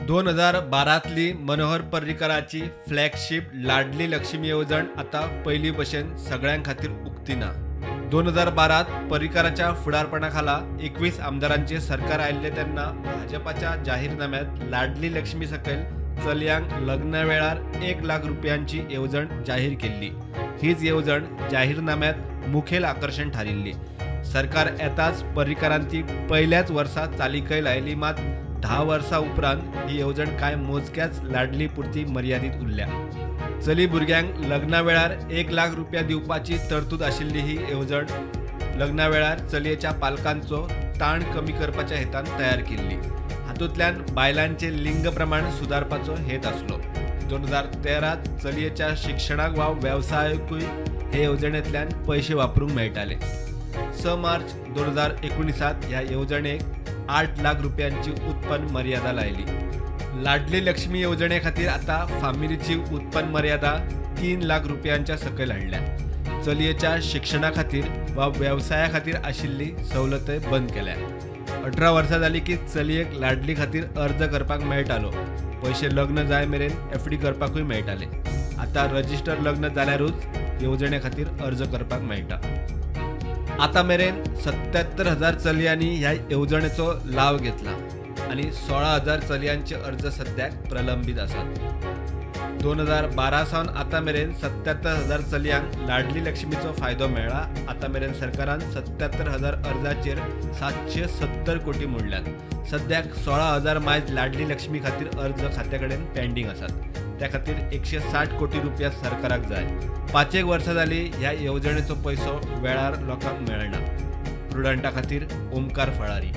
2012तली Manohar पर्रीकराची flagship Ladli Lakshmi येवजण आतां पयलीं भशेन सगळ्यां खातीर उक्ती ना. 2012त पर्रीकराच्या फुडारपणा खाला 21 आमदारांचे सरकार आयिल्लें तेन्ना भाजपाच्या जाहीरनाम्यांत लाडली लक्ष्मी सकयल चलयांक लग्ना वेळार 1 लाख रुपयांची येवजण जाहीर केल्ली. हीच येवजण जाहीरनाम्यांत मुखेल आकर्शण थारिल्ली. सरकार येताच पर्रीकरान ती पयल्याच वर्सा चालीकय लायली, मात 10 वर्सां उपरांत ही येवजण कांय मोजक्याच लाडली पुरती मर्यादीत उरल्या. चली भुरग्यांक लग्ना वेळार 1 लाख रुपया दिवपाची तरतूद आशिल्ली ही येवजण लग्ना वेळार चलयेच्या पालकांचो ताण कमी करपाच्या हेतान तयार केल्ली. हातूंतल्यान बायलांचे लिंग प्रमाण सुदारपाचो हेत आसलो. 2013त चलयेच्या शिक्षणाक वा वेवसायाकूय हे येवजणेंतल्यान पयशे वापरूंक मेळटाले. 6 मार्च 2019 ह्या येवजणेक 8 लाख रुपयांची उत्पन्न मर्यादा लायली. लाडली लक्ष्मी येवजणे खातीर आतां फामिलीची उत्पन्न मर्यादा 3 लाख रुपयांच्या सकयल हाडल्या. चलयेच्या शिक्षणा खातीर वा वेवसाया खातीर आशिल्ली सवलतय बंद केल्या. 18 वर्सां जाली की चलयेक लाडली खातीर अर्ज करपाक मेळटालो. पयशे लग्न जाय मेरेन एफडी करपाकूय मेळटाले. आतां रजिस्टर लग्न जाल्यारूच येवजणे खातीर अर्ज करपाक मेळटा. आतां मेरेन 77,000 चलयांनी ह्या येवजणेचो लाव घेतला आनी 16,000 चलयांचे अर्ज सद्याक प्रलंबीत आसात. 2012 सावन आतां मेरेन 77,000 चलयांक लाडली लक्ष्मीचो फायदो मेळ्ळा. आतां मेरेन सरकारान 77,000 अर्जाचेर 770 कोटी मोडल्यात. सद्याक 16,000 मायज लाडली लक्ष्मी खातीर अर्ज खात्या कडेन पेंडींग आसात. त्या खातीर 160 कोटी रुपया सरकाराक जाय. 5 वर्सां जाली ह्या येवजणेचो पयसो वेळार लोकांक मेळना. प्रुडंटा खातीर ओमकार फळारी.